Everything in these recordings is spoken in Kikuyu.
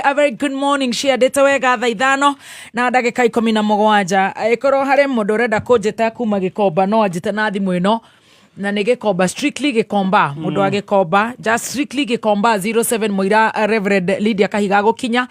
A very good morning, ciandĩte wega thaa 5 na ndagĩka 17. Ĩkorwo harĩ mũndũ ũrenda kũnjĩta kuma Gĩkomba, no anjĩte na thimũ ĩno, na nĩ Gĩkomba, strictly Gĩkomba, mũndũ wa Gĩkomba, just strictly Gĩkomba, 07 mũira Reverend Lydia Kahiga gũkinya,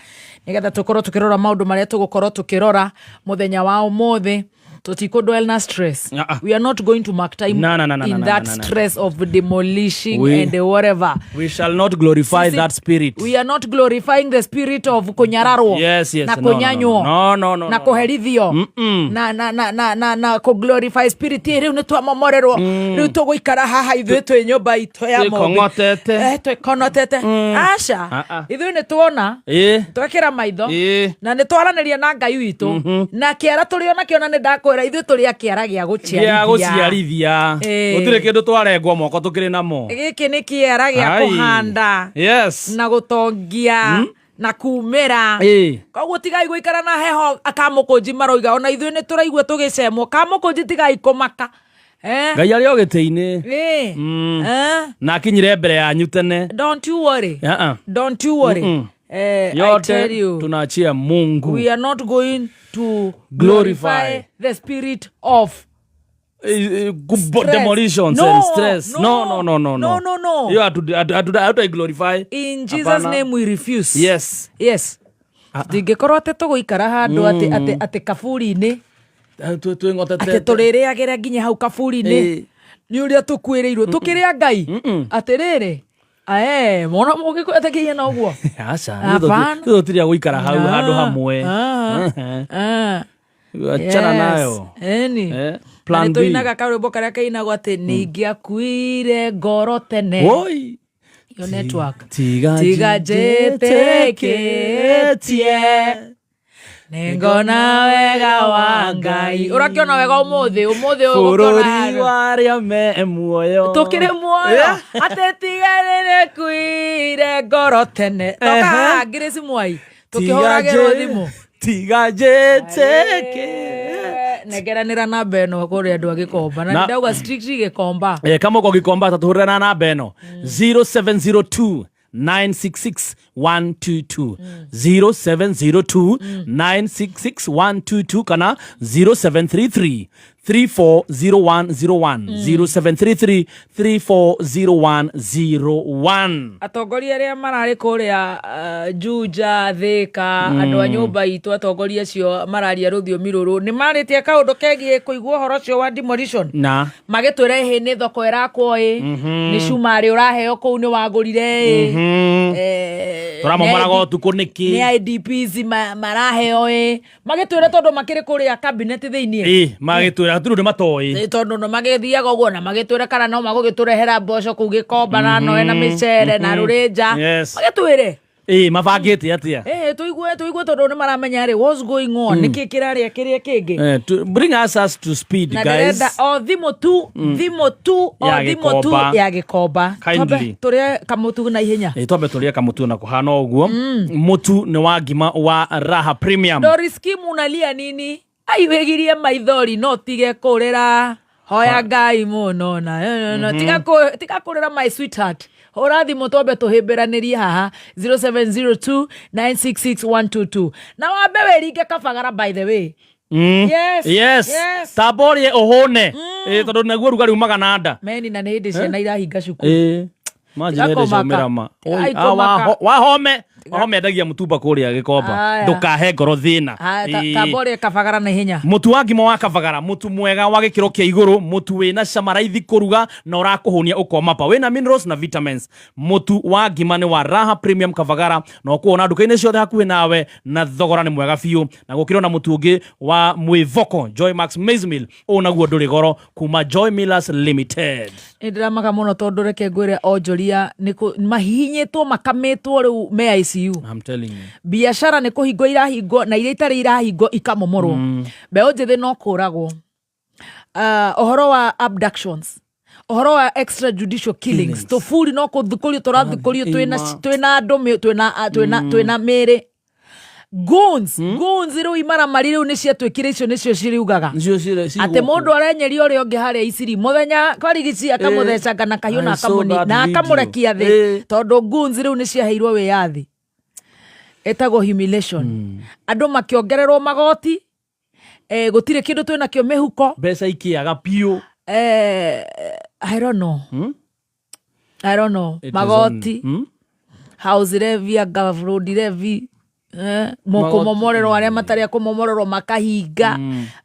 nĩgetha tũkorwo tũkĩrora maũndũ marĩa tũgũkorwo tũkĩrora mũthenya wa ũmũthĩ. Tũtikũ na stress. Ah, ah. We are not going to mark time No, in no, that no. stress of demolishing and whatever. We shall not glorify that spirit. We are not glorifying the spirit of kunyararwo na kunyanywo No. na kuherithio na ku glorify spirit rĩu nĩ twamomorerwo, rĩu tũgũikara haha ithuĩ twĩ nyũmba itũ ya Mũmbi. Twĩkong'otete. Twĩkonotete, aca. Ah, ah. Ithuĩ nĩ tuona, twekĩra maitho na nĩ twaranĩria na Ngai witũ, na kĩara tũrĩ ona kĩona nĩ ndakwĩra, ithuĩ tũrĩ a kĩara gĩa gĩa gũciarithia. Gũciarithia. Gũtirĩ kĩndũ twarengwo moko, tũkĩrĩ namo. Gĩkĩ nĩ kĩara gĩa Ai. kũhanda na gũtongia na kumĩra. Koguo tigai gũikara na heho. Akamũkũnji maroiga ona ithuĩ nĩ tũraigua tũgĩcemwo. Kamũkũnji, tigai kũmaka. Ngai arĩ o gĩtĩ-inĩ. Na akinyire mbere yanyu tene. Don't you worry. Uh-uh. Don't you worry. I Yote tell you, tunaachia Mungu. We are not going to glorify glorify the spirit of stress. Demolitions No, and stress. No, No. no. Hiyo hatu glorify. In Jesus Hapana. name we refuse. Yes, ndingĩkorwo atĩ tũgũikara handũ atĩ kaburi-inĩ, Twĩng'otete. atĩ tũrĩrĩagĩra nginya hau kaburi-inĩ nĩ ũrĩa tũkuĩrĩirwo tũkĩrĩa Ngai atĩrĩrĩ, ae mona mũgĩkwetĩkĩire na ũguo. Aca. Hapana. Tũtirĩa gũikara hau handũ hamwe. Ah, ah. Achana nayo. Eni. Plan Na B. nĩtũinaga karwĩmbo karĩa kainagwo atĩ nĩingĩakuire ngoro tene. Woi. Yo network. Tiga tiga njĩtĩkĩtie nĩngona wega wa Ngai. Ũrakĩona wega ũmũthĩ, ũmũthĩ bũrũri ũgũkĩona wa arĩa me muoyo. Tũkĩrĩ muoyo, atĩ tiga nĩkuire ngoro tene. Toka haha, Grace Mwai, tũkĩhũragĩrwo thimũ. Tiga njĩtĩkĩtie. Nengeranĩra namba ĩno kũrĩ andũ a Gĩkomba, na ndauga strictly Gĩkomba. Kamũko Gĩkomba, tatũhũrĩra na namba ĩno, 0702 966 122, 0702 966 122, kana 0733 340101, 0733 340101. Atongoria arĩa mararĩ kũrĩa Juja, Thĩka, andũ a nyũmba itũ, atongoria acio mararia rũthiomi rũrũ nĩ marĩtie kaũndũ kegiĩ kũigua ũhoro ũcio wa demolition, na magĩtwĩra ĩhĩ nĩ thoko ĩrakwo, ĩ nĩ cumarĩ ũraheo kũu nĩ wagũrire ĩ. Tũramomoraga nĩ ũtukũ nĩkĩ? Nĩ IDPs maraheo ĩ, magĩtwĩra tondũ makĩrĩ kũrĩa cabinet thĩiniĩ. Ĩ, magĩtwĩra hatirĩ ũndũ matoĩ. Ĩ, tondũ no magĩthiaga ũguo na magĩtwĩra kana no magũgĩtũrehera mboco kũu Gĩkomba na noe na mĩcere na rũrĩnja. Magĩtwĩre. Ĩ, mabangĩte atĩa? Ĩ, tũigue tondũ nĩ maramenya rĩ what's going on, nĩkĩ kĩrarĩa kĩrĩa kĩngĩ. Bring us to speed, Na guys. ndĩrenda o thimũ tu, thimũ tu, o Ya thimũ tu. Gĩkomba. Ya Gĩkomba. Kindly. Twambe tũrĩe kamũtu na ihenya. Ĩ, twambe tũrĩe kamũtu na kũhana ũguo. Mũtu nĩ wa ngima wa Raha Premium. Doris Kim, unalia nini? Ai, wĩgirie maithori, no tige kũrĩra, hoya Ngai mũno na no, no, tiga kũrĩra, my sweetheart. Hũra thimũ twambe tũhĩmbĩranĩrie haha, 0702 966 122, na wambe wĩringe kabagara, by the way. Yes, Yes. yes. Tamba ũrĩe ũhũne. Ĩ, tondũ naguo rugarĩ umaga na nda. Meni, na nĩ hĩndĩ ciana irahinga cukuru. Ĩ, imagine hĩndĩ Tiga kũmaka. ciaumĩra. Tiga Oi, ah, kũmaka. wahome wahome endagia mũtumba kũrĩa Gĩkomba. Aya. Ndũkahe ngoro thĩna. Ah, tamba ũrĩe kabagara na ihenya. Mũtu wa ngima wa Kabagara, mũtu mwega wa gĩkĩro kĩa igũrũ, mũtu wĩna cama, raithi kũruga na ũrakũhũnia ũkoma pa, wĩna minerals na vitamins. Mũtu wa ngima nĩ wa Raha Premium Kabagara, na ũkuona nduka-inĩ ciothe hakuhĩ nawe, na thogora nĩ mwega biũ. Na gũkĩrĩ na mũtu ũngĩ wa mwĩvoko, Joy Max Maize Meal, ũũ naguo ndũrĩ goro, kuma Joy Millers Limited. Nĩ ndĩramaka mũno tondũ reke ngwĩre, onjoria nĩ mahihinyĩtwo, makamĩtwo, rĩu me ICU. I'm telling you. Biacara nĩ kũhingwo irahingwo, na iria itarĩ irahingwo ikamomorwo. Mbeũ njĩthĩ no kũragwo. Ũhoro wa abductions, ũhoro wa extrajudicial killings, tũburi no kũthukũrio tũrathukũrio, twĩna Ima. twĩna andũ twĩna mĩrĩ goons, goons rĩu imaramari rĩu nĩ ciatuĩkire icio nĩcio ciriugaga Nĩcio atĩ cigũkũ. Mũndũ arenyeria ũrĩa ũngĩ harĩa Iciri mũthenya kwarigici, akamũthecanga na kahiũ na I saw that na video. akamũrekia thĩ, tondũ goons rĩu nĩ ciaheirwo wĩyathi. Ĩtagwo humiliation. Andũ makĩongererwo magoti, gũtirĩ kĩndũ twĩnakĩo mĩhuko. Mbeca ikiaga piũ. I don't know. I don't know. It is Magoti, on. House levy, anga road levy, kũmomorerwo arĩa matarĩ a kũmomorerwo makahinga,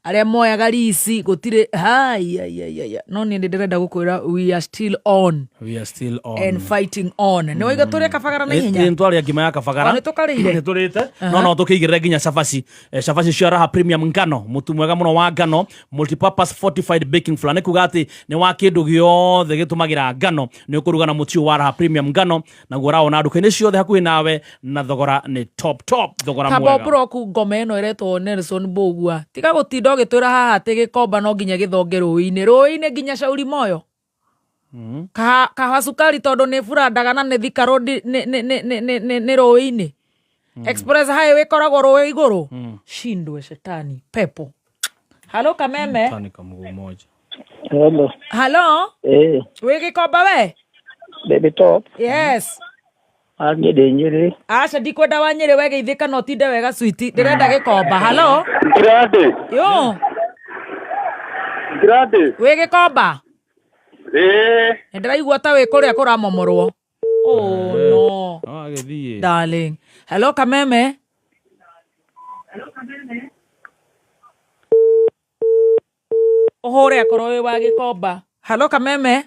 arĩa moyaga rici gũtirĩ. Hai, ai, ai, ai, ai. No niĩ nĩ ndĩrenda gũkwĩra we are still on. We are still on. And fighting on. Nĩ waiga tũrĩa kabagara na ihenya. Nĩ twarĩa ngima ya kabagara. O, nĩ tũkarĩire? Nĩ tũrĩte, no tũkĩigĩrĩre nginya cabaci. Cabaci cia Raha Premium ngano, mũtu mwega mũno wa ngano, multipurpose fortified baking flour, nĩ kuga atĩ nĩ wa kĩndũ gĩothe gĩtũmagĩra ngano, nĩ ũkũruga na mũtu ũyũ wa Raha Premium ngano, naguo ũrawona nduka-inĩ ciothe hakuhĩ nawe, na thogora nĩ top top, thogora Kamba mwega. Ũmburoku ngoma ĩno ĩretwo Nelson Mbũgua. Tiga gũtinda ũgĩtwĩra haha atĩ gĩkomba no nginya gĩthonge rũĩ-inĩ, rũĩ-inĩ nginya Shauri Moyo. Kahawa cukari tondũ nĩ burandaga na nĩ Thika Road nĩ rũĩ-inĩ. Express Highway ĩkoragwo rũĩ igũrũ. Shindwe shetani pepo. Halo, Kameme. Tani mguu moja. Hello. Halo. Eh, wĩ gĩkomba we? Baby top. Yes. Niĩ ndĩ Nyĩrĩ. Aca, ndikwenda wa Nyĩrĩ, we geithĩka na ũtinde wega switi, ndĩrenda gĩkomba. Halo. Grande, Yo. Grande. Wĩ gĩkomba? Eh, Nĩ ndĩraigua ta wĩ kũrĩa kũramomorwo. Oh no. No agĩthiĩ. Darling. Hello, Kameme. Ũhũre akorwo wĩ wa gĩkomba. Hello, Kameme.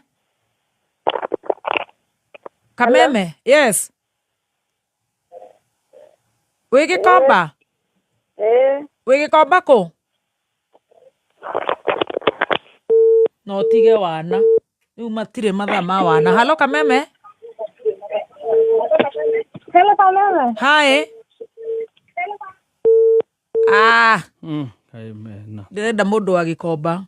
Kameme, yes. Wĩ gĩkomba? Ĩĩ. Wĩ gĩkomba kũ? No ũtige wana. Rĩu matirĩ mathaa ma wana. Hello, Kameme. Hello, Kameme. Hi. Ah. Kaĩ mena. Ndĩrenda mũndũ wa gĩkomba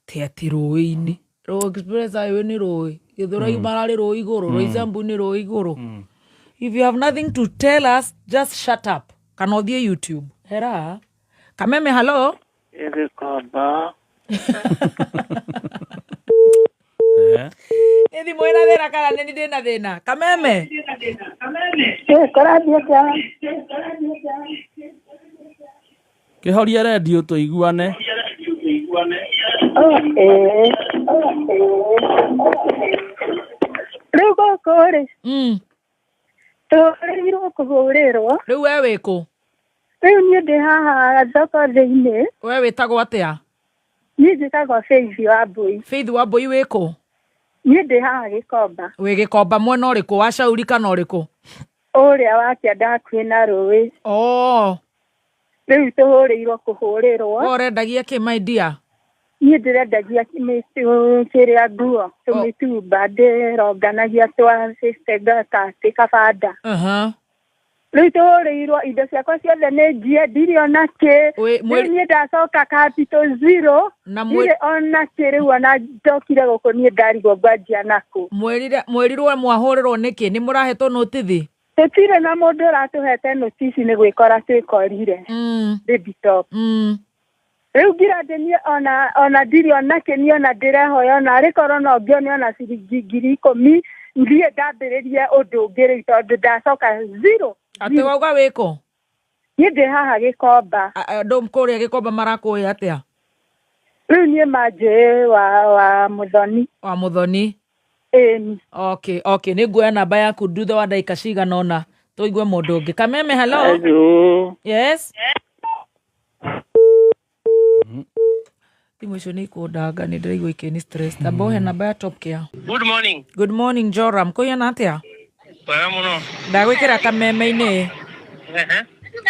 te atĩ rũĩ-inĩ. Express Highway nĩ rũĩ, Gĩthũrai mararĩ rũĩ igũrũ, Roysambu nĩ rũĩ igũrũ. If you have nothing to tell us, just shut up kana ũthiĩ YouTube. Hera Kameme. Hello. Gĩkomba. Nĩ thimũ ĩna thĩna kana nĩ niĩ ndĩna thĩna? Kameme. Ĩĩ, kũrathiĩ atĩa? Kĩhorie redio tũiguane. Oh, ĩĩ. Rĩu gũkũ rĩ, tũhũrĩirwo kũhũrĩrwo. Rĩu we wĩ kũ? Rĩu niĩ ndĩ haha thoko thĩinĩ. We wĩtagwo atĩa? Niĩ njĩtagwo Faith wa Mbui. Faith wa Mbui, wĩ kũ? Niĩ ndĩ haha Gĩkomba. Wĩ gĩkomba mwena ũrĩkũ, wa Shauri kana ũrĩkũ? Ũrĩa wa kĩanda hakuhĩ na rũĩ. Oh. Rĩu tũhũrĩirwo kũhũrĩrwo. We ũrendagia kĩ, my dear? Niĩ ndĩrendagia kĩrĩa, nguo tũmĩtumba, ndĩronganagia twa 50 gakatĩ kabanda. Rĩu tũhũrĩirwo indo ciakwa ciothe nĩ njie, ndirĩ ona kĩ. Wĩ- Rĩu niĩ ndacoka capital zero. Na mwĩ- Ndirĩ ona kĩ rĩu, ona ndokire gũkũ niĩ ndarigwo ngwanjia nakũ. Mwĩrire, mwĩrirwo mwahũrĩrwo nĩkĩ? Nĩ mũrahetwo notithi? Tũtirĩ na mũndũ ũratũhete notici, nĩ gwĩkora twĩkorire. Baby top. Rĩu ngirande niĩ ona ndirĩ ona kĩ niĩ, ona ndĩrehoya ona arĩ korwo no ngĩone ona ciringi 10,000 thiĩ ndambĩrĩrie ũndũ ũngĩ rĩu, tondũ ndacoka zero. Atĩ wauga wĩ kũ? Niĩ ndĩ haha Gĩkomba. Andũ kũrĩa gĩkomba marakũĩ atĩa? Rĩu niĩ manjũĩ wa Mũthoni. Wa Mũthoni. Ĩni. Okay, nĩ nguoya namba yaku thutha wa ndagĩka cigana ũna, tũigue mũndũ ũngĩ. Kameme, hello. Hello. Yes, thimũ icio nĩ ikũndanga, nĩ ndĩraigua ikĩni stress. Tamba ũhe namba ya Top Care. Good morning. Good morning, Joram. Kũhiana atĩa? Wega mũno. Ndagwĩkĩra kameme-inĩ. Ehe.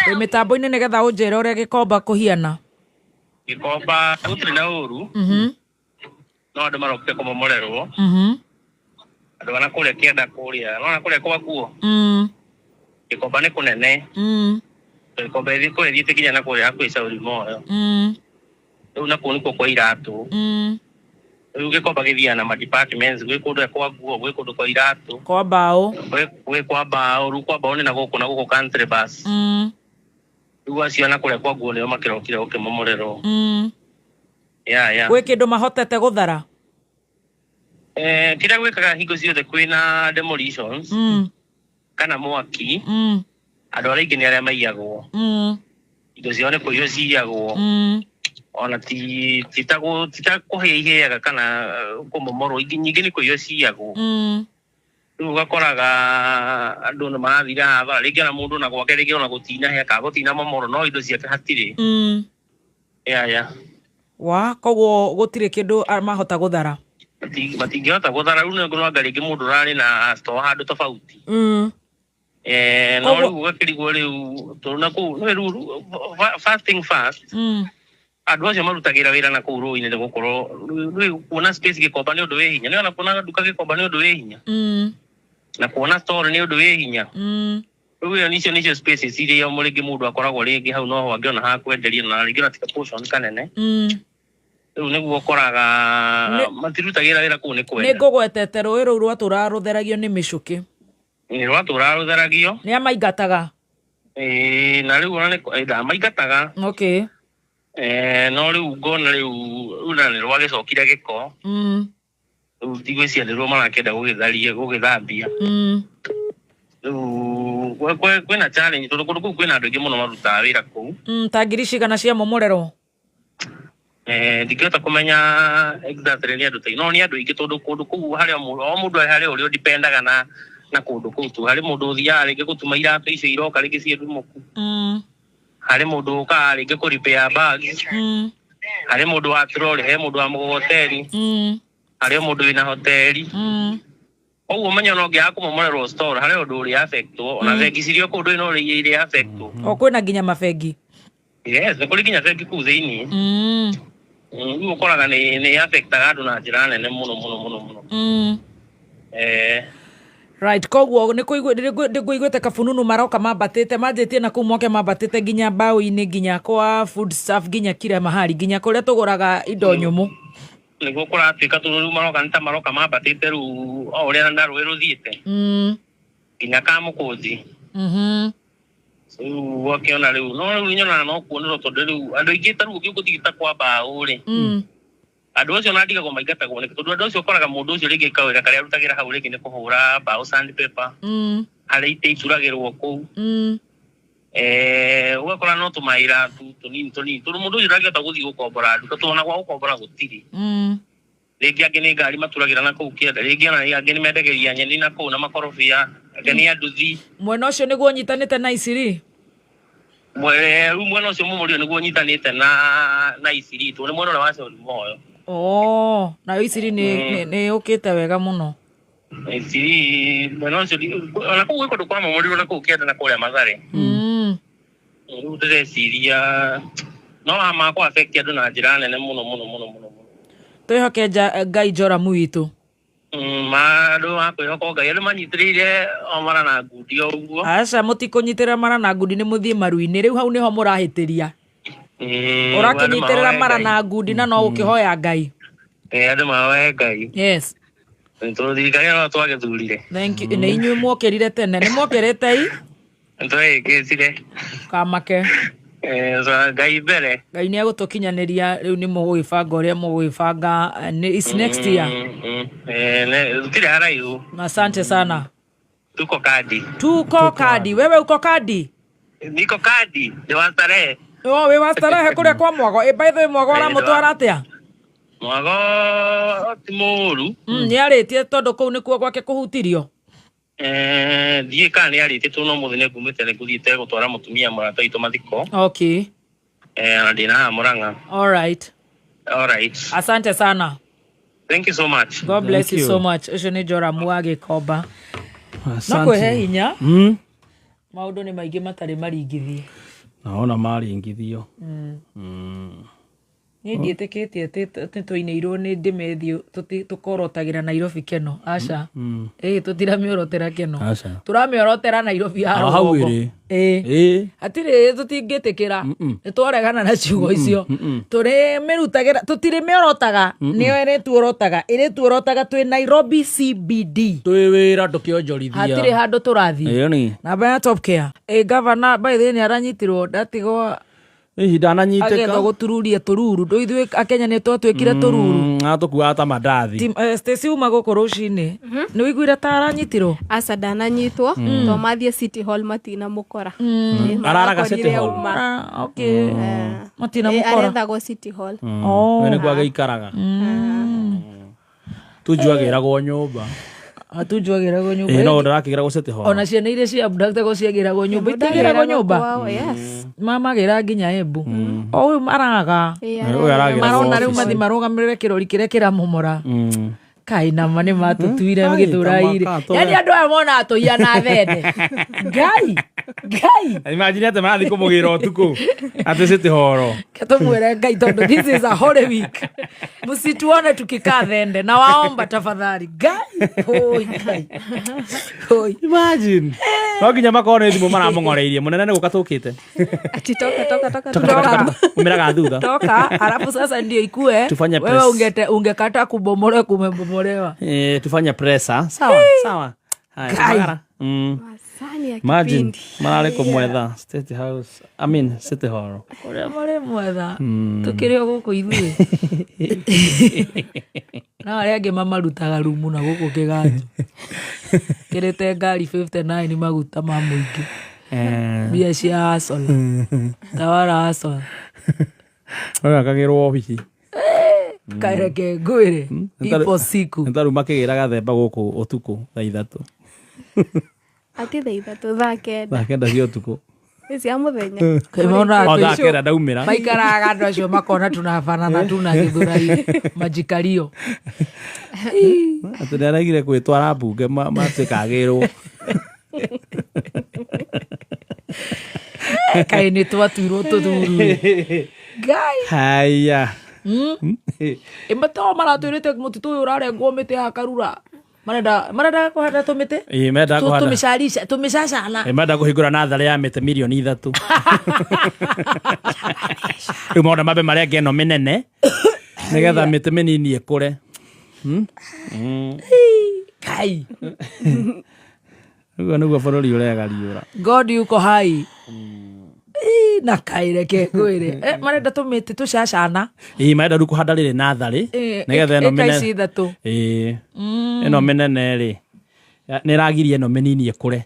Wĩ mĩtambo-inĩ nĩgetha ũnjĩre ũrĩa gĩkomba kũhiana. Gĩkomba gũtirĩ na ũru, no andũ marokire kũmomorerwo. Andũ ana kũrĩa kĩanda kũrĩa, nona kũrĩa kwa nguo. Gĩkomba nĩ kũnene. Gĩkomba kũrĩa ĩthiĩte nginya na kũrĩa hakuhĩ Shauri Moyo. Rĩu nakuo nĩkuo kwa iratũ. Rĩu gĩkomba gĩthiaga na ma departments, gwĩ kũndũ kwa nguo, gwĩ kũndũ kwa iratũ, Kwa mbaũ. Gwĩ kwa mbaũ, rĩu kwa mbaũ nĩ na gũkũ na gũkũ country bus. Rĩu acio na kũrĩa kwa nguo nĩo makĩrokire gũkĩmomorerwo. Ya. Gwĩ kĩndũ mahotete gũthara? Kĩrĩa gwĩkaga hingo ciothe kwĩna demolitions kana mwaki, Andũ arĩa aingĩ nĩ arĩa maiyagwo. Indo ciao nĩ kũiywo ciyagwo. Ona ti ti ta gũ- ti ta kũhĩa ihĩaga kana kũmomorwo, ingĩ nyingĩ nĩ kũiywo ciyagwo. Rĩu ũgakoraga andũ nĩ marathira hathara, rĩngĩ ona mũndũ ona gwake rĩngĩ ona gũtinahĩa kana gũtinamomorwo, no indo ciake hatirĩ. Ya. Wa koguo gũtirĩ kĩndũ mahota gũthara. Matingĩhota gũthara. Rĩu nĩ anga rĩngĩ mũndũ ũrarĩ na store handũ tofauti. No rĩu ũgakĩrigwo rĩu tondũ na kũu nĩ rĩu first thing first, andũ acio marutagĩra wĩra na kũu rũĩ-inĩ, nĩ gũkorwo rĩu kuona space Gĩkomba nĩ ũndũ wĩ hinya, nĩ ona kuona nduka Gĩkomba nĩ ũndũ wĩ hinya, na kuona store nĩ ũndũ wĩ hinya. Rĩu ĩyo nĩcio spaces iria rĩngĩ mũndũ akoragwo rĩngĩ hau noho angĩona ha kwenderia, na rĩngĩ ona ti portion kanene. Rĩu nĩguo ũkoraga matirutagĩra wĩra kũu nĩ Nĩ kwenda. Ngũgwetete rũĩ rũu rwatũraga rũtheragio nĩ mĩcũkĩ. Nĩ rwatũraga rũtheragio. Nĩ amaingataga. Ĩĩ, na rĩu ona nĩ ndamaingataga. No rĩu ngona rĩu na nĩ rwagĩcokire gĩko. Rĩu ndigwĩciria nĩruo marakĩenda gũgĩtharia, gũgĩthambia. Rĩu kwĩna challenge tondũ kũndũ kũu kwĩna andũ aingĩ mũno marutaga wĩra kũu. Ta ngiri cigana cia momorerwo? Ndingĩhota kũmenya exactly nĩ andũ ta, no nĩ andũ aingĩ, tondũ kũndũ kũu harĩ o mũndũ harĩ ũrĩa ũdipendaga na kũndũ kũu tu. Harĩ mũndũ ũthiaga rĩngĩ gũtuma iratũ icio iroka rĩngĩ ciĩ ndumũku. Harĩ mũndũ ũkaga rĩngĩ kũ repair bags. Harĩ mũndũ wa trolley, he mũndũ wa mũgogoteni. Harĩ mũndũ wĩna hoteli. Koguo ũmenye ona ũngĩaga kũmomorerwo store, harĩ ũndũ ũrĩ affectwo, ona bengi ciria kũu ndũĩ no irĩ affectwo. O kwĩna nginya mabengi? Yes, nĩ kũrĩ nginya bengi kũu thĩinĩ. Rĩu ũkoraga nĩ affectaga andũ na njĩra nene mũno mũno mũno mũno. Right, koguo nĩ ngũiguĩte kabununu maroka mambatĩte, manjĩtie na kũu moke mambatĩte nginya mbaũ-inĩ, nginya kwa food stuff, nginya kila mahali, nginya kũrĩa tũgũraga indo nyũmũ. Nĩguo kũratuĩka, tondũ rĩu maroka nĩ ta maroka mambatĩte rĩu o ũrĩa na rũĩ rũthiĩte nginya Kamũkũnji. Rĩu ũgakĩona rĩu, no rĩu nyonaga no kuonerwo, tondũ rĩu andũ aingĩ ta rĩu ũngĩgũthiĩ ta kwa mbaũ rĩ, andũ acio ona ndigagwo maingatagwo nĩkĩ, tondũ andũ acio ũkoraga mũndũ ũcio rĩngĩ kawĩra karĩa arutagĩra hau rĩngĩ nĩ kũhũra mbaũ, sandpaper, harĩa itĩ icuragĩrwo kũu. Ũgakora no tũmawĩra tu tũnini tũnini, tondũ mũndũ ũcio ndangĩhota gũthiĩ gũkombora nduka, tondũ ona gwa gũkombora gũtirĩ. Rĩngĩ angĩ nĩ ngari maturagĩra na kũu kĩanda, rĩngĩ ona angĩ nĩ mendagĩria nyeni na kũu na makorobia, angĩ nĩ anduthi. Mwena ũcio nĩguo ũnyitanĩte na Isiri? Rĩu mwena ũcio mũmũrio nĩguo ũnyitanĩte na Isiri, tondũ nĩ mwena ũrĩa wa Shauri Moyo. Oh, nayo Isiri nĩ yũkĩte wega mũno. Isiri mwena ũcio ona kũu gwĩ kũndũ kwa momorirwo na kũu kĩanda na kũrĩa Mathare. Rĩu ndĩreciria no makũ affect andũ na njĩra nene mũno mũno mũno mũno mũno. Twĩhoke Ngai Joramu witũ. Andũ a kwĩhoka Ngai, andũ manyitĩrĩire o mara na ngundi o ũguo. Aca, mũtikũnyitĩrĩra mara na ngundi, nĩ mũthiĩ maru-inĩ. Rĩu hau nĩho mũrahĩtĩria. Ũrakĩnyitĩrĩra Andũ mara mahoe. Na ngundi na no ũkĩhoya Ngai. Andũ mahoe Ngai. Tondũ thirikari ĩno no twagĩthurire. Thank you. Nĩ inyuĩ mwokĩrire tene, nĩ mwokĩrĩte i. Nĩtwegĩkĩtire. Kamake. So Ngai mbere. Ngai nĩ egũtũkinyanĩria. Rĩu nĩ mũgũgĩbanga ũrĩa mũgũgĩbanga, it's next year. Gũtirĩ haraihu. Asante sana. Tuko kadi. Tuko kadi. Wewe uko kadi? Niko kadi, ni wa Starehe. Oh, wĩ wa Starehe kũrĩa kwa Mwago. By the way, Mwago aramũtwara atĩa? Mwago ti mũũru. Nĩ arĩtie, tondũ kũu nĩkuo gwake kũhutirio. Ndiũĩ kana nĩ arĩtie, tondũ no mũthĩ nĩ ngumĩte, nĩ ngũthiĩte gũtwara mũtumia mũrata witũ mathiko. Na ndĩna haha Mũrang'a. All right. All right. Asante sana. Thank you so much. God bless Thank you so you. much. Ũcio nĩ Joramu wa Gĩkomba. No Asante. kwĩhe hinya. Maũndũ nĩ maingĩ matarĩ maringithie. Naona maringithio. Niĩ ndiĩtĩkĩtie atĩ nĩ twainĩirwo nĩ ndĩmethiũ tũkorotagĩra Nairobi keno, aca. Ĩĩ, tũtiramĩorotera keno. Aca. Tũramĩorotera Nairobi ya O hau rũgongo. ĩrĩ. Ĩĩ. Hatirĩ, tũtingĩtĩkĩra, nĩ twaregana na ciugo icio. Tũrĩmĩrutagĩra, tũtirĩmĩorotaga, nĩyo ĩrĩtuorotaga, ĩrĩtuorotaga twĩ Nairobi CBD. Twĩ wĩra ndũkĩonjorithia. Hatirĩ handũ tũrathiĩ. Ĩyo ni. Namba ya Top Care. Ĩ gavana, by the way, nĩ aranyitirwo, ndatigwo. Hihi ndananyitĩka. Agetha gũtururia tũruru ndũ ithuĩ akenya nĩ twatuĩkire tũruru. Atũkuaga ta mandathi. Stacy uma gũkũ rũcinĩ nĩ ũiguire ta aranyitirwo? Aca, ndananyitwo to mathiĩ City Hall matinamũkora. Araraga City Marakorire Hall? auma. Ah, okay, matinamũkora. Arethagwo City Hall. Oh. We nĩkuo agĩikaraga. Tunjuagĩragwo nyũmba. Atunjuagĩragwo nyũmba. Ĩ, no ndarakĩgĩragwo City Hall. Ona ciana iria cia abductagwo ciagĩragwo nyũmba, itigĩragwo nyũmba. Kwao, yes. Mamagĩra nginya Embu o ũyũ maraga. Ũyũ aragĩragwo Marona rĩu office. mathi marũgamĩrĩre kĩrori kĩrĩa kĩramomora. Kaĩ nama nĩ matũtuire Ai, gĩthũrairĩ. tamaka, Yani andũ aya monaga tũhiana thende. Ngai, Ngai. Imagine atĩ marathiĩ kũmũgĩra ũtukũ atĩ City Hall. Tũmwĩre Ngai tondũ this is a holy week, msituone tukikaa thende na waomba tafadhali. Ngai, oi Ngai, oi. Imagine. No nginya makorwo nĩ thimũ maramũng'oreirie mũnene nĩ gũka tũkĩte. Ati toka toka toka Toka, toka, toka. Umĩraga thutha. Toka alafu sasa ndio ikue. Tufanye wewe press. ungekata kubomole kumebomolewa. Eh, tufanye presa. Sawa, sawa. Haya, Ngai. Magara. Masani ya Imagine kipindi. mararĩ kũmwetha State House. I mean City Hall. Ũrĩa marĩ mwetha tũkĩrĩ o gũkũ ithuĩ na arĩa angĩ mamarutaga rumu na gũkũ kĩganjo kĩrĩte ngari 59 maguta ma mũingĩ. Mbia cia asola tawara asola. Ũyũ akagĩrwo obici. Kaireke ngwĩre, ipo siku. Nĩ tarĩu makĩgĩra gathemba gũkũ ũtukũ thaa 3. Ati thaa 3, thaa 9. Thaa 9 cia ũtukũ. Nĩ cia mũthenya. Kĩmona O thaa 9 ndaumĩra. Maikaraga andũ acio makona tunabanana tuna gĩthũrai majikario. Atĩ nĩ aregire gwĩtwara mbunge matikagĩrwo. Kaĩ nĩ twatuirwo tũthuru Ngai. Haya. Ĩmatoo maratwĩrĩte mũtitũ ũyũ ũrarengwo mĩtĩ ya karura, marenda kũhanda tũmĩtĩ. Ĩ, marenda kũhanda. Tũmĩcarisha tũmĩcacana. Ĩ, marenda kũhingũra natharĩ ya mĩtĩ mirioni 3. Rĩu maũndũ mambe marenge ĩno mĩnene nĩgetha mĩtĩ mĩnini ĩkũre. Kai. Ũguo nĩguo bũrũri ũregariũra. God yuko hai. Ĩ, na kaĩ reke ngwĩre. Marenda tũmĩtĩ tũcacana. Ĩ, marenda rĩu kũhanda rĩrĩ natharĩ Ĩ, nĩgetha ĩno ĩka ici mĩnene 3. Ĩ, ĩno mĩnene rĩ nĩ ĩragiria ĩno mĩnini ĩkũre.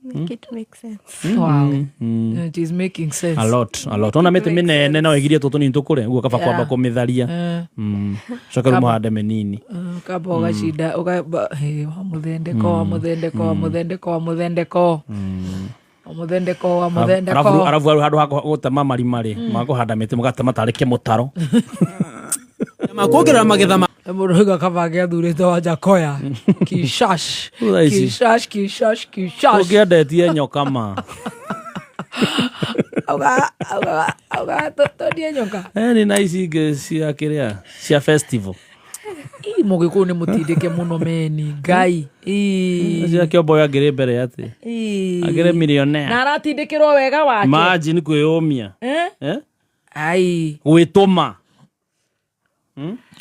Make it make sense. Wow. It is making sense. A lot, a lot. Ona mĩtĩ mĩnene no ĩgirie tũtũ tũnini tũkũre, ũguo kaba kwamba kũmĩtharia. Coke rĩu mũhande mĩnini. Kamba ũgacinda wa mũthendeko wa mũthendeko wa mũthendeko wa mũthendeko wa mũthendeko wa mũthendeko. Arabu hau handũ ha gũtema marima rĩ makũhanda mĩtĩ mũgatema tarĩ kĩmũtaro. Kuongerera magetha ma Mũndũ oiga kaba angĩathurĩte wa Njakoya kishash. Thaa ici. Kishash kishash kishash. Ũngĩendetie nyoka ma. Auga tondie nyoka. Ni na ici ingĩ cia kĩrĩa cia festival. Ii, mũgĩkũyũ nĩ mũtindĩke mũno meni Ngai. Ii. Cia kĩomboyo angĩrĩ mbere atĩ Ii. angĩrĩ millionaire. Na aratindĩkĩrwo wega wake. Imagine kwĩyũmia. Eh? Eh? Ai. Gwĩtũma.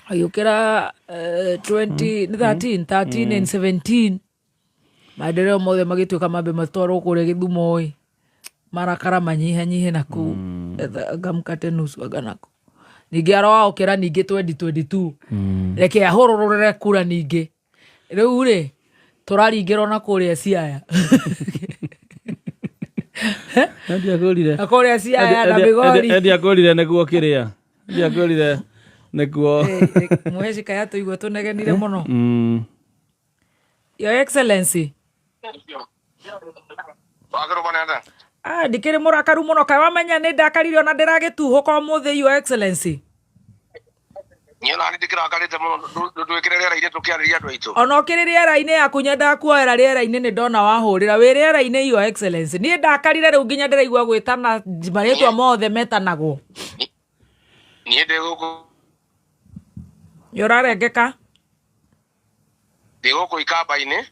Agĩũkĩra 20 13 13 and 17 maendeleo mothe magĩtuĩka mambe matwarwo kũrĩa gĩthumo ĩ marakara manyihanyihe na kũu. Etha ngamkate nusu anga nako ningĩ aroaũkĩra ningĩ 2022 reke ahũrũrũrĩre kura ningĩ rĩu rĩ tũraringĩrwo na kũrĩa Siaya. Ndiakũrire. Na kũrĩa Siaya na Migori. Ndiakũrire nĩguo kĩrĩa. Ndiakũrire nĩguo. Mũheci kaya tũigua tũnegenire mũno. Your Excellency. Ah, ndikĩrĩ mũrakaru mũno kaĩ wamenya nĩ ndakarire ona ndĩragĩtuhũka ũmũthĩ, Your Excellency. Niĩ nani ndĩkĩrakarĩte mũno ndũtwĩkĩre rĩera-inĩ tũkĩarĩria andũ aitũ. Ona ũkĩrĩ rĩera-inĩ yaku nyendaga kuoera rĩera-inĩ nĩ ndona wahũrĩra wĩ rĩera-inĩ, Your Excellency. Niĩ ndakarire rĩu nginya ndĩraigua gwĩtana marĩtwa mothe metanagwo. Niĩ ndĩ gũkũ. Nĩ ũrarengeka. Ndĩ gũkũ ikamba-inĩ.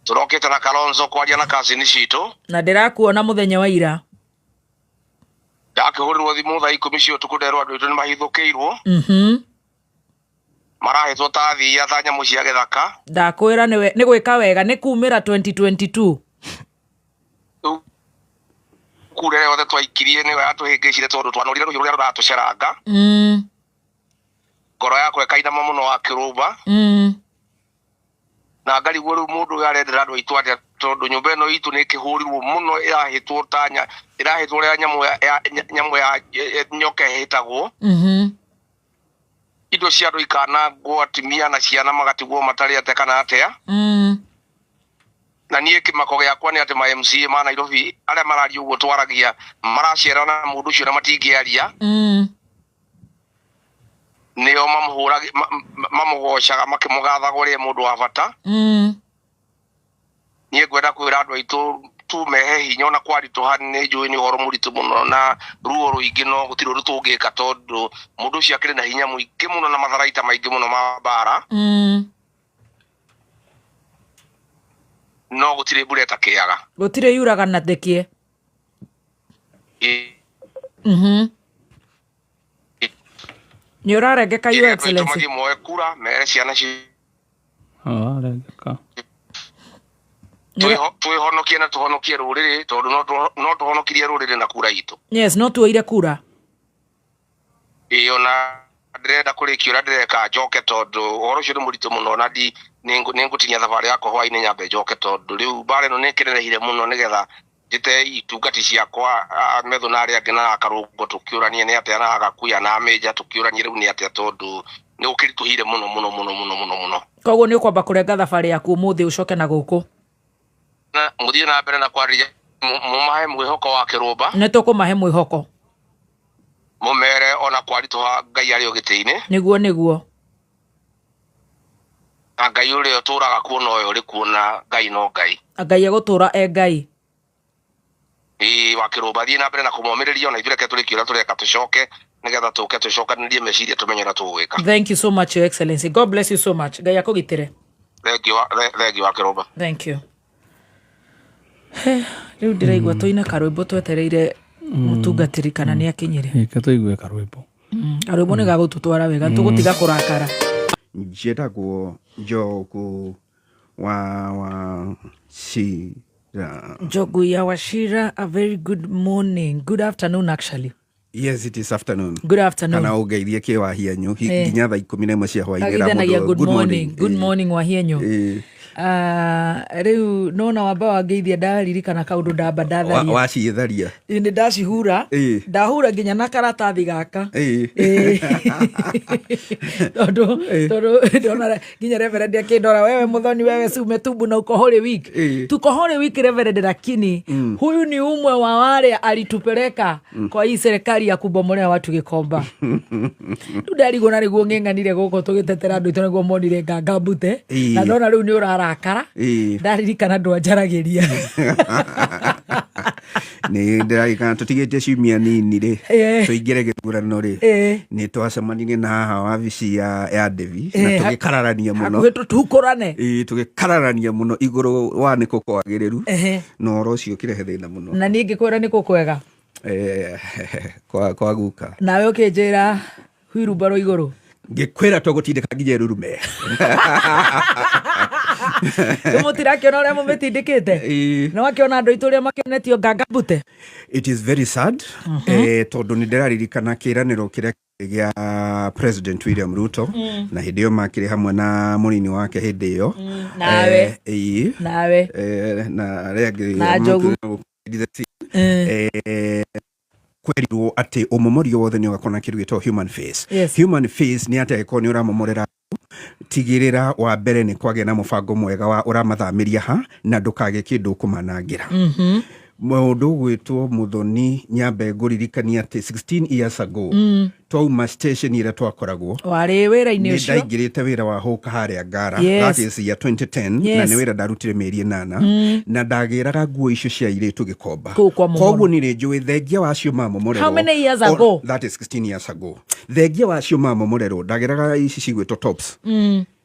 Tũrokĩte na Kalonzo kwaria na kazini citũ. Na ndĩrakuona mũthenya wa ira. Ndakĩhũrĩrwo thimũ thaa 10 cia ũtukũ nderwo andũ aitũ nĩ mahithũkĩirwo. Marahĩtwo ta thiia ta nyamũ cia gĩthaka. Ndakwĩra nĩ gwĩka wega nĩ kumĩra 2022. Rĩu Kura ĩrĩa yothe twaikirie nĩyo yatũhĩngĩcire tondũ twanorire rũhiũ rũrĩa rũratũceranga. Ngoro yakwa ĩkainama mũno wa kĩrũmba. Na ngarigwo rĩu mũndũ ũyũ arendera andũ aitũ atĩa, tondũ nyũmba ĩno itũ nĩ ĩkĩhũrirwo mũno, ĩrahĩtwo ta ĩrahĩtwo ũrĩa nyamũ ya nyamũ ya nyoka ĩhĩtagwo. Indo cia andũ ikanangwo, atumia na ciana magatigwo matarĩ atĩa kana atĩa. Na niĩ kĩmako gĩakwa nĩ atĩ ma MCA ma Nairobi arĩa mararia ũguo twaragia maracera na mũndũ ũcio na matingĩaria. Nĩo mamũgocaga makĩmũgathaga ũrĩa mũndũ wa bata. Niĩ ngwenda kwĩra andũ aitũ tu mehe hinya ona kwaritũha, nĩ njũĩ nĩ ũhoro mũritũ mũno na ruo rũingĩ, no gũtirĩ ũndũ tũngĩka tondũ mũndũ ũcio akĩrĩ na hinya mũingĩ mũno na matharaita maingĩ mũno ma mbara. No gũtirĩ mbura ĩtakĩaga. Gũtirĩ yuraga na ndĩkĩe. Nĩ ũrarengeka, Your Excellency. Mathiĩ moe kura mere ciana ci Arengeka. Twĩhonokie na tũhonokie rũrĩrĩ, tondũ no tũhonokirie rũrĩrĩ na kura itũ. Yes, no tuoire kura. Ĩĩ, ona ndĩrenda kũrĩkia ũrĩa ndĩreka njoke, tondũ ũhoro ũcio nĩ mũritũ mũno, na ndi nĩ ngũtinia thabarĩ yakwa hwainĩ nyambe njoke, tondũ rĩu mbara ĩno nĩ ĩkĩrerehire mũno, nĩgetha njĩte itungati ciakwa metho na arĩa angĩ na akarũngo tũkĩũranie nĩ atĩa, na agakuya na amĩnja tũkĩũranie rĩu nĩ atĩa, tondũ nĩ gũkĩritũhire mũno mũno mũno mũno mũno mũno. Koguo nĩ ũkwamba kũrenga thabarĩ yaku ũmũthĩ ũcoke na gũkũ. Na mũthiĩ na mbere na kwarĩria, mũmahe mwĩhoko wa kĩrũmba. Nĩ tũkũmahe mwĩhoko. Mũmere ona kwaritũha Ngai arĩ o gĩtĩ-inĩ. Nĩguo, nĩguo. Na Ngai ũrĩa ũtũraga kuo nowe ũrĩ kuo, na Ngai no Ngai. Ngai egũtũra e Ngai. Ĩĩ, wa kĩrũmba, thiĩ na mbere na kũmomĩrĩria, ona ithuĩ reke tũrĩkie ũrĩa tũreka, tũcoke nĩgetha tũke tũcokanĩrie meciria tũmenye ũrĩa tũgwĩka. Thank you so much, Your Excellency. God bless you so much. Ngai akũgitĩre. Thengiũ wa kĩrũmba. Thank you. Rĩu ndĩraigua tũine karwĩmbo twetereire mũtungatĩri kana nĩ akinyire. Reke tũigue karwĩmbo. Karwĩmbo nĩ gagũtũtwara wega, tũgũtiga kũrakara. Njĩtagwo Njogu wa Wachira. Njogu ya Wachira, a very good morning, good afternoon actually. Yes, it is afternoon. Good afternoon. Kana ũngeithie kĩ Wahienyu nginya thaa 11 cia hwainĩ. Agithanagia good morning, good morning Wahienyu. Rĩu nona wamba wangeithia ndaririkana kaũndũ ndamba ndatharia. Wacitharia. Nĩ ndacihura. Ndahura nginya na karatathi gaka. Tondũ ndona nginya reverend akĩndora, "Wewe Muthoni, wewe si umetubu na uko Holy Week?" Tuko Holy Week, reverend, lakini huyu ni umwe wa wale alitupeleka kwa hii serikali ya kubomolea watu Gikomba. Rĩu ndarigwo na nĩguo ng'eng'anire gũkũ tũgĩtetera andũ aitũ nĩguo monire nganga mbute. Na ndona rĩu nĩ ũrarakara. Ndaririkana ndwanjaragĩria. Nĩ ndĩrarikana tũtigĩtie ciumia nini rĩ tũingĩre gĩthurano rĩ, nĩ twacemanirie na haha wabici ya Devi na tũgĩkararania mũno. Hakuhĩ tũtukũrane. Ĩĩ, tũgĩkararania mũno igũrũ wa nĩ kũ kwagĩrĩru, na ũhoro ũcio ũkĩrehe thĩna mũno. Na niĩ ngĩkwĩra nĩ kũ kwega. Kwa guka. Nawe ũkĩnjĩra huirumbaro igũrũ. Ngĩkwĩra tũgũtindĩka nginya ĩrurume. Rĩu mũtirakĩona ũrĩa mũmĩtindĩkĩte. Na wakĩona andũ aitũ ũrĩa makĩonetio nganga mbute. It is very sad, tondũ nĩ ndĩraririkana kĩĩranĩro kĩrĩa gĩa President William Ruto, na hĩndĩ ĩyo makĩrĩ hamwe na mũnini wake hĩndĩ ĩyo. Nawe. Ĩĩ. Nawe. Na arĩa angĩ. Na Njogu. Kwerirwo atĩ ũmomori wothe nĩ ũgakorwo na kĩndũ gĩtagwo human face. Human face nĩ atĩ angĩkorwo nĩ ũramomorera, tigĩrĩra wa mbere nĩ kwagĩa na mũbango mwega wa ũramathamĩria ha na ndũkage kĩndũ ũkũmanangĩra. Mũndũ ũgwĩtwo Muthoni, nyambe ngũririkania atĩ 16 years ago twauma station ĩrĩa twakoragwo. Warĩ wĩra-inĩ Nĩ ũcio. ndaingĩrĩte wĩra wa hũka harĩa Ngara. That is year 2010. Na nĩ wĩra ndarutire mĩeri 8 na ndagĩraga nguo icio cia airĩtu Gĩkomba. Kũu kwa momoro. Koguo nĩ njũĩ thengia wacio mamomorerwo. How many years ago? That is 16 years ago. Thengia wacio mamomorerwo ndagĩraga ici cigwĩtwo tops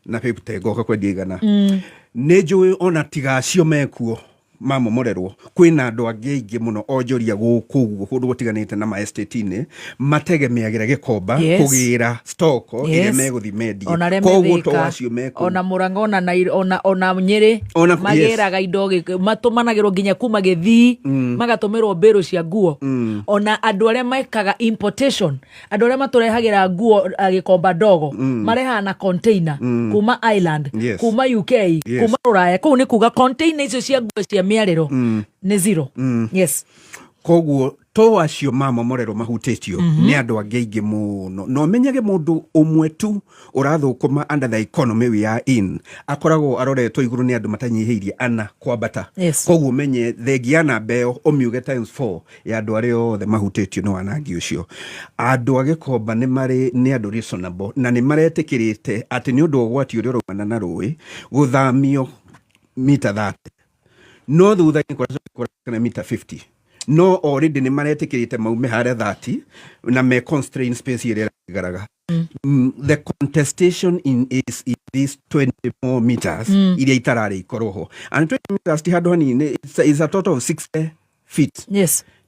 na paper ngoka kwendia 100. Nĩ njũĩ ona tiga acio mekuo. Mamomorerwo kwĩna andũ angĩ aingĩ mũno onjoria gũkũ ũguo kũndũ gũtiganĩte na ma estate-inĩ mategemeagĩra Gĩkomba kũgĩra stock ĩrĩa megũthiĩ mendie. Ona arĩa Koguo to methĩka acio mekũu. Ona Mũrang'a, ona ona Nyĩrĩ. Magĩraga indo matũmanagĩrwo nginya kuma Gĩthii, magatũmĩrwo mbĩrũ cia nguo. Ona andũ arĩa mekaga importation, andũ arĩa matũrehagĩra nguo Gĩkomba ndogo, marehaga na container kuma Ireland, kuma UK, kuma Rũraya. Kũu nĩ kuga container icio cia nguo cia mĩarĩro nĩ zero. Yes. Koguo to acio mamomorerwo mahutĩtio, nĩ andũ angĩ aingĩ mũno. Na ũmenyage mũndũ ũmwe tu ũrathũkũma under the economy we are in akoragwo aroretwo igũrũ nĩ andũ matanyihĩirie ana kwambata. Koguo ũmenye thengia ya namba ĩyo, ũmiuge times 4 ya andũ arĩa othe mahutĩtio nĩ wanangi ũcio. Andũ a Gĩkomba nĩ marĩ nĩ andũ reasonable na nĩ maretĩkĩrĩte atĩ nĩ ũndũ wa ũgwati ũrĩa ũraumana na rũĩ gũthamio mita 30, no thutha-inĩ kũracokera mita 50, no already nĩ maretĩkĩrĩte maume harĩa 30 na me constrain space ĩrĩa ĩratigaraga. The contestation is in these 20 more meters iria itararĩ ikorwo ho, and 20 meters ti handũ hanini, it's a total of 60 feet.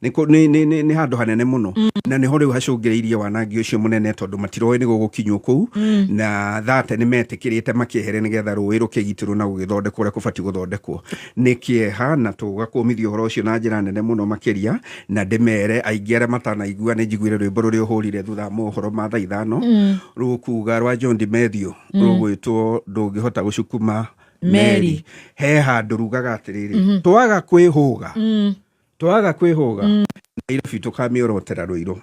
Nĩ handũ hanene mũno, na nĩho rĩu hacũngĩrĩirie wanangi ũcio mũnene, tondũ matiroĩ nĩ gũgũkinywo kũu na thate nĩ metĩkĩrĩte makĩehere nĩgetha rũĩ rũkĩgitĩrwo na gũgĩthondekwo ũrĩa kũbatiĩ gũthondekwo. Nĩ kĩeha na tũgakũmithia ũhoro ũcio na njĩra nene mũno makĩria, na ndĩmere aingĩ arĩa matanaigua nĩ njiguire rwĩmbo rũrĩa ũhũrire thutha wa mohoro ma thaa 5, rũkuga rwa John Dimethio, rũgwĩtwo "Ndũngĩhota gũcukuma Meri." Meri. He handũ rugaga atĩrĩrĩ, twaga kwĩhũga, twaga kwĩhũga, Nairobi tũkamĩorotera rũirũ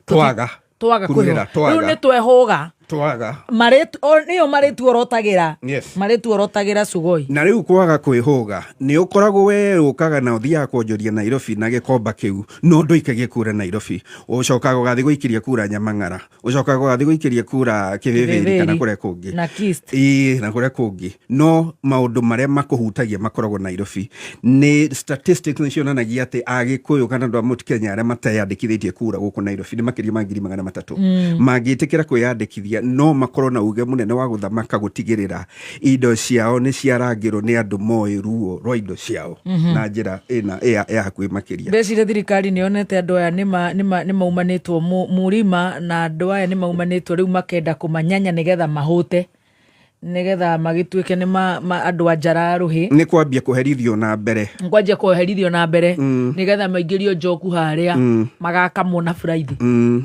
twaga Twaga kurĩra, kwĩhũga. Rĩu twaga nĩ twehũga. Twaga. Nĩyo marĩtuorotagĩra. Marĩtuorotagĩra cugoi. Na rĩu kwaga kwĩhũga nĩ ũkoragwo we ũkaga na ũthiaga kwonjoria Nairobi na gĩkomba kĩu, no ndũikagie kura Nairobi, ũcokaga ũgathiĩ gũikĩria kura Nyamang'ara, ũcokaga ũgathiĩ gũikĩria kura Kĩbĩbĩri kana Kĩbĩbĩri. kũrĩa kũngĩ. Na Kist. Ĩĩ, na kũrĩa kũngĩ, no maũndũ marĩa makũhutagia makoragwo Nairobi. Nĩ statistics nĩ cionanagia atĩ Agĩkũyũ kana andũ a Mount Kenya arĩa mateyandĩkithĩtie kura gũkũ Nairobi nĩ makĩria ma 300,000. Mangĩtĩkĩra kwĩyandĩkithia, no makorwo na uge mũnene wa gũthamaka gũtigĩrĩra indo ciao nĩ ciarangĩrwo nĩ andũ moĩ ruo rwa indo ciao na njĩra ĩna ya hakuhĩ makĩria. Ndeciria thirikari nĩ yonete andũ aya nĩ maumanĩtwo mũrima, na andũ aya nĩ maumanĩtwo rĩu makenda kũmanyanya nĩgetha mahũte, nĩgetha magĩtuĩke nĩ andũ a njara rũhĩ. Nĩ kwambia kũherithio na mbere. Kwanjia kweherithio na mbere nĩgetha maingĩrio njoku harĩa magakamwo na buraithi.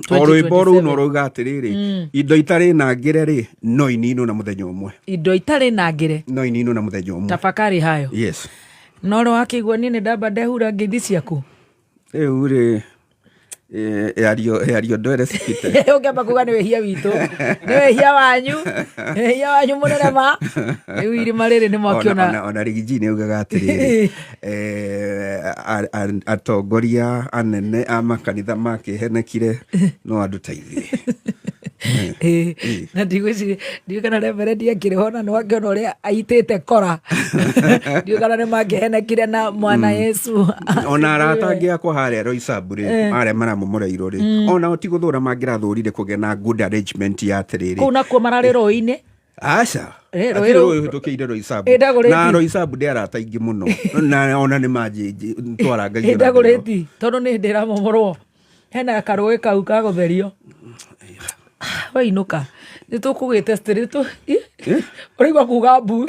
O rwĩmbo rũu no rauga atĩrĩrĩ, indo itarĩ na ngĩre rĩ, no ininwo na mũthenya ũmwe. Indo itarĩ na ngĩre. No ininwo na mũthenya ũmwe. Tafakari hayo. No rĩ wakĩigua niĩ nĩ ndamba ndehura ngeithi ciaku. Rĩu rĩ, yario ndwere cikite. Ũngĩamba kuga nĩ wĩhia witũ, nĩ wĩhia wanyu, nĩ wĩhia wanyu mũnene ma rĩu irima rĩrĩ nĩ mwakĩona. Ona Rigiji nĩ augaga atĩrĩrĩ, atongoria anene a makanitha makĩhenekire, no andũ ta ithuĩ. Ĩĩ, na ndigwĩciria, ndiũĩ kana reverendi akĩrĩ ho na nĩ wakĩona ũrĩa aitĩte kora, ndiũĩ kana nĩ mangĩhenekire na mwana Yesu. Ona arata angĩ akwa harĩa Roysambu rĩ, arĩa maramomoreirwo rĩ, ona ti gũthũra mangĩrathũrire kũgĩa na good arrangement ya atĩrĩrĩ. Kũu nakuo mararĩ rũĩ-inĩ. Aca. Eh, Hatirĩ rũĩ rũu- rũĩ ũhĩtũkĩire Roysambu. Ĩ, ndagũrĩti. Na Roysambu ndĩ arata aingĩ mũno na ona nĩ manjĩ twarangagia na mbere. Ĩndagũrĩti tondũ nĩ hĩndĩ ĩramomorwo hena karũĩ kau ka gũtherio. Wainũka nĩ tũkũgĩte ũraigua kuga mbu.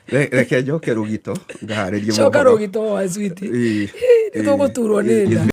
Reke njoke rũgito ngaharĩrie Coka mohoro. rũgito wa switi. Ĩĩ, Nĩ tũgũturwo nĩ ĩĩ, nda.